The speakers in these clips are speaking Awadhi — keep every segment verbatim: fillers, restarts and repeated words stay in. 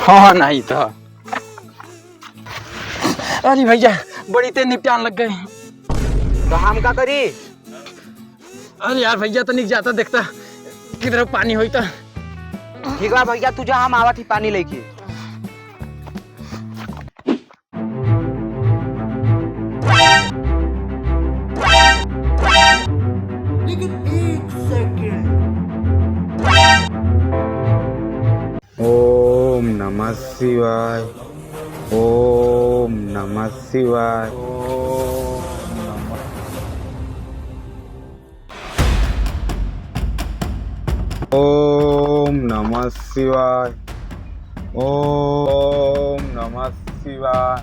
हाँ, नहीं तो। अरे भैया, बड़ी तेज निपटान लग गए। तो हम का करी? अरे यार भैया, तनिक जाता देखता किधर पानी होई तो। ठीक बा भैया, तू जा, हम आवत ही पानी लेके। लेकिन एक सेकंड। ओम नमः शिवाय। ओम नमः शिवाय। ओम नमः ओम नमः शिवाय। ओम नमः शिवाय। ओम नमः शिवाय।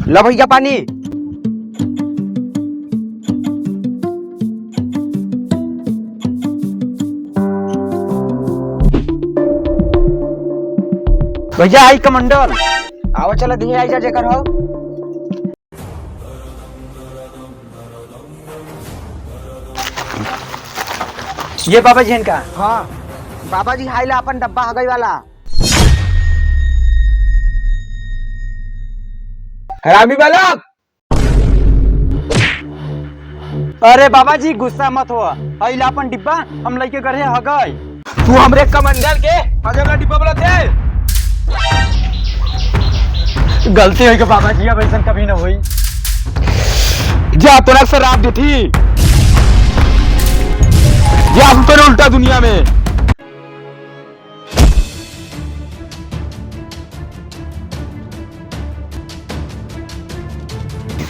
ला भैया पानी। भैया, आई कमंडल। आवा चला, दिहे आई जा जेकर हो। ये बाबा जी इनका। हाँ, बाबा जी, हाई ला अपन डब्बा हगई वाला। हरामी बालक। अरे बाबा जी, गुस्सा मत हो, अइला अपन डिब्बा, हम लइके गए हगई। तू हमरे कमंडल के हगई वाला डिब्बा बोला थे? गलती होई के बाबा जी, अब ऐसन कभी न होई। जा, तोरा के श्राप देथी। जा, हम तो उल्टा दुनिया में।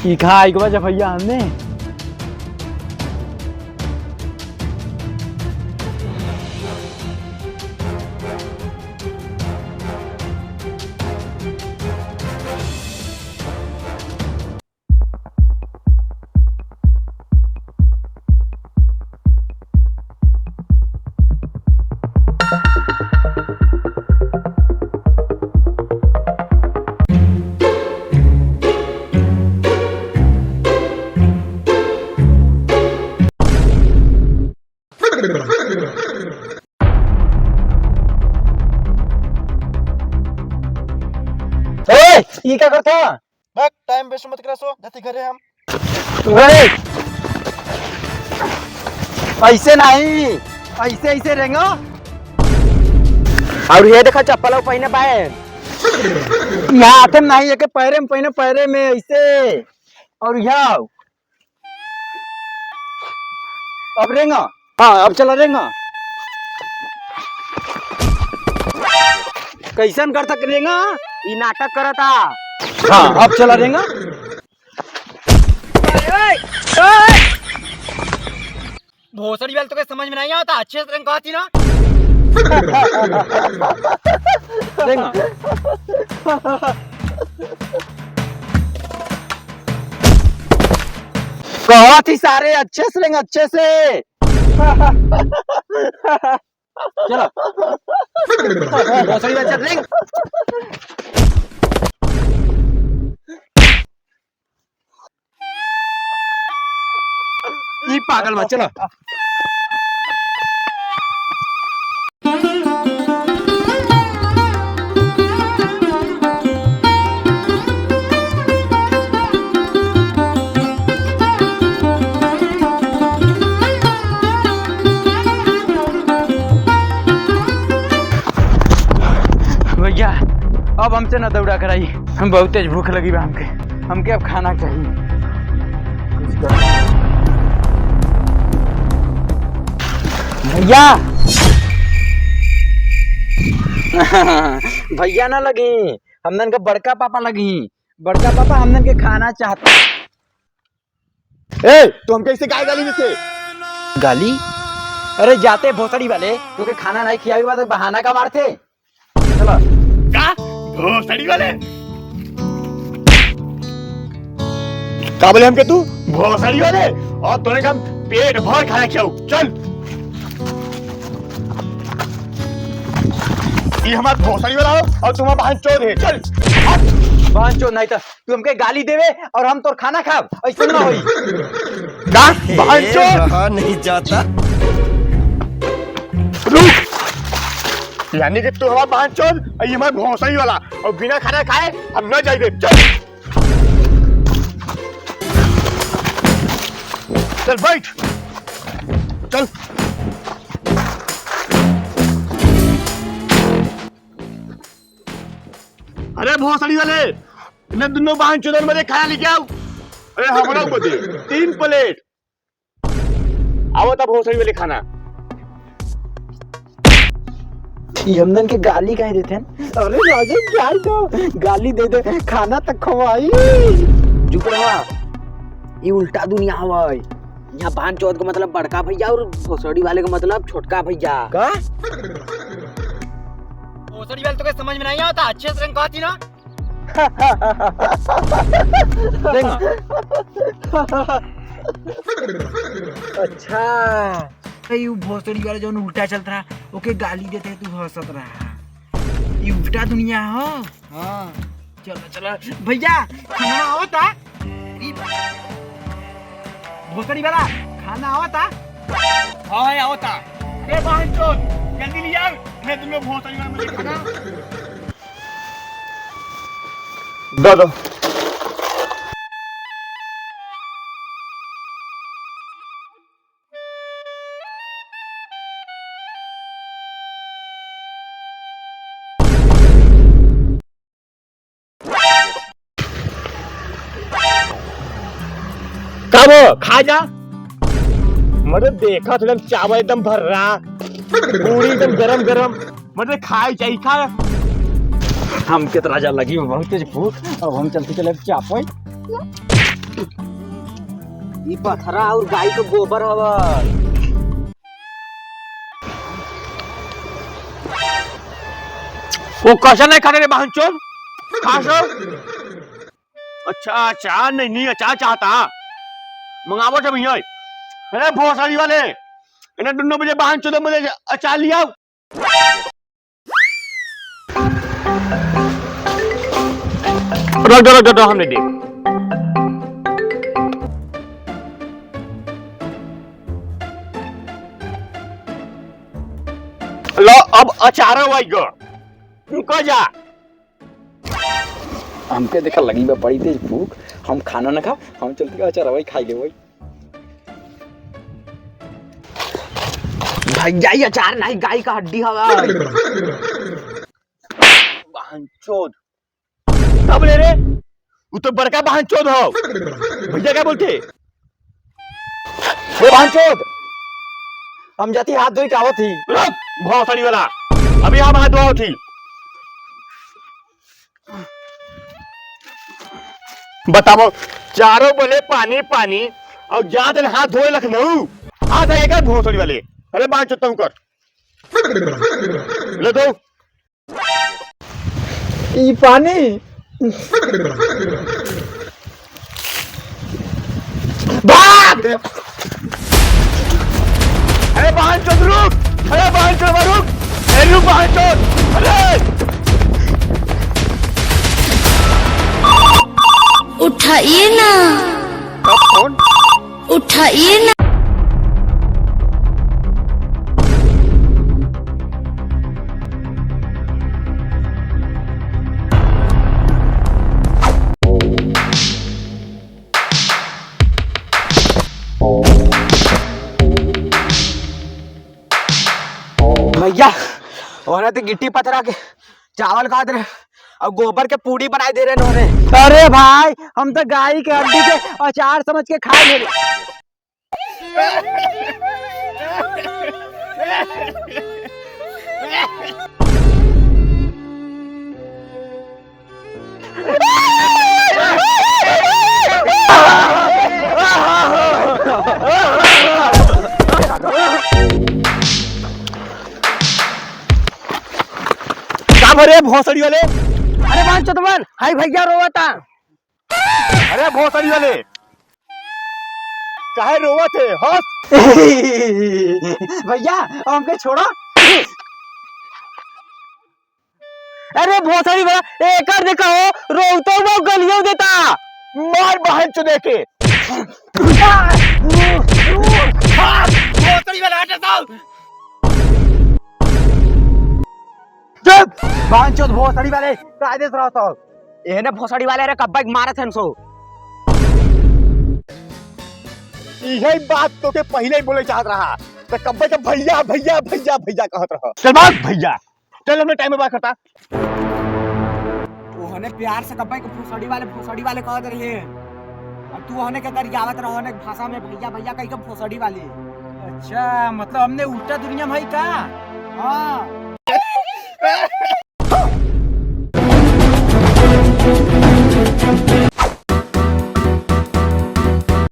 ई कहाँ आई गवा जब भैया हमने? ए, ई का करता? बक, time waste मत करा सो, जाती घरे हम। ए, ऐसे नहीं, ऐसे, ऐसे रेंगा। और ये देखा, चप्पल पहने बाए। यहाँ हाथे में नहीं, एक पैरे में पहने, पैरे में ऐसे। और यहाँ अब रेंगा। हाँ, अब चला रेंगा। कैसन कर तक रेंगा? ई नाटक करता। हाँ, अब चला रेंगा। भोसड़ी वाले तो के समझ में नहीं आवता, अच्छे से रेंगा कहती ना। रेंगा। कहत ही सारे, अच्छे से रेंग, अच्छे से। चलो। भोसड़ी बच्चा, रेंग। ई पागल बा, चलो। भैया, अब हमसे ना दौड़ा कराई, हम बहुत तेज भूख लगी बा हमके, हमके अब खाना चाहिए। भैया, भैया ना लगी, हमनन के बड़का पापा लगी। बड़का पापा, हमनन के खाना चाहता। ए, तू हमके ऐसे काहे गाली देते? गाली? अरे जाते भोसड़ी वाले, तोके खाना नहीं खियावे के बाद बहाना का मारते? चलो। का? भोसड़ी वाले? का बोले हमके तू? भोसड़ी वाले? और तोने का पेट भर खाना खियाऊ। चल। ये हमार भोसड़ी वाला हो और तुम्हारा बहन चोद है। चल, हट। बहन चोद नहीं तो तू हमके गाली देवे और हम तोर खाना खाब, ऐसे ना होई। का? बहन चोद? रहा नहीं जाता। रुक। यानी कि तू हमार बहन चोद और ये हमार भोसड़ी वाला, और बिना खाना खाए हम ना जाइबे। चल। चल बैठ, चल। अरे भोसड़ी वाले, इन्हें दोनों बहन चोदन में खाना लेके आओ। अरे हमरा को दे तीन प्लेट। आवत अब भोसड़ी वाले खाना। ई हमदन के गाली काहे देते हैं? अरे राजा, क्या है तो गाली दे दे, खाना तक खवाई। चुप रहा, ई उल्टा दुनिया हवाई। यहाँ बहन चोद के मतलब बड़का भैया और भोसड़ी वाले के मतलब छोटका भैया। का? भोसड़ी वाले तो के समझ में नहीं आवता, अच्छे से रंग कहती ना। देखा। अच्छा, तो यू भोसड़ी वाला जौन उल्टा चलत रहा, ओके गाली देते तू हंसत रहा। ये उल्टा दुनिया हो। हाँ। चलो, चलो। भैया, खाना आवता? ई भोसड़ी वाला, खाना आवता? हाँ, है, आवता। अरे बहन चोद, जल्दी ले आओ। मैं तुम्हें भोसड़ी वाला मुझे खाना। दो, दो। का वो? खा जा। मतलब देखा तो एकदम चावल एकदम भर्रा, पूरी एकदम गरम गरम, मतलब खाए चाहिए, खा। हमके तो राजा लगी बहुत तेज भूख, अब हम चलते चले चापे। ई पथरा और गाय के गोबर हवा। वो कैसा नहीं खाते रे बहन चोद? खा सो। अच्छा, अचार नहीं, नहीं, अचार चाहता। मंगावो जब यही। अरे भोसड़ी वाले, इन्हें दोनों बजे बहन चोद मुझे अचार लिया। रख दो, रख दो, रख दो, हमने दे। लो, अब अचार वाई गो। रुको जा। हमके देखा लगी बा बड़ी तेज भूख, हम खाना ना खाब, हम चलते का अचार वही खाई ले वही। भैया, ये अचार नहीं, गाय का हड्डी हवा। बहन चोद। का बोले रे? वो तो बड़का बहन चोद हो। भैया क्या बोलते? ओ बहन चोद, हम जाती हाथ धोई के आवत ही। रुक, भोसड़ी वाला, अभी हम हाथ धोआवत ही। बताओ, चारों बोले पानी पानी, और जात न हाथ धोए लखनऊ, हाथ आएगा भोसड़ी वाले। अरे बहन चोद, तुम कर ले दो। ई पानी। भाग! अरे बहन चोद रुक! अरे बहन चोद रुक! अरे रुक बहन चोद! अरे! उठाइए ना। का फोन? उठाइए ना। भैया, ओने तो गिट्टी पथरा के चावल खात रहे और गोबर के पूड़ी बनाई दे रहे उन्होंने। अरे भाई, हम तो गाय के हड्डी के अचार समझ के खा ले। का भरे भोसड़ी वाले? अरे बहन चोदवन, हाय भैया रोवता। अरे भोसड़ी वाले, काहे रोवत है? हंस। भैया, हमके छोड़ा। अरे भोसड़ी वाला, एकर देखा हो, रोवतो बा, गलियो देता। मार बहन चुदे के। भोसड़ी वाला, हट जाओ। चुप! बांचोद भोसड़ी वाले, कायदे से रहत हो। एहने भोसड़ी वाले रे कब्बा के मारत हन सो। इहे बात तोके पहिले ही बोले चाहत रहा। त कब्बा के भैया, भैया, भैया, भैया कहत रहा। चल भाग भैया। चल अपने टाइम में बात करता। ओहने प्यार से कब्बा के भोसड़ी वाले, भोसड़ी वाले कहत रहे। और तू ओहने के गरियावत रहो, ओहने भाषा में भैया, भैया कह के भोसड़ी वाले। अच्छा, मतलब हमने उल्टा दुनिया में है का? हाँ।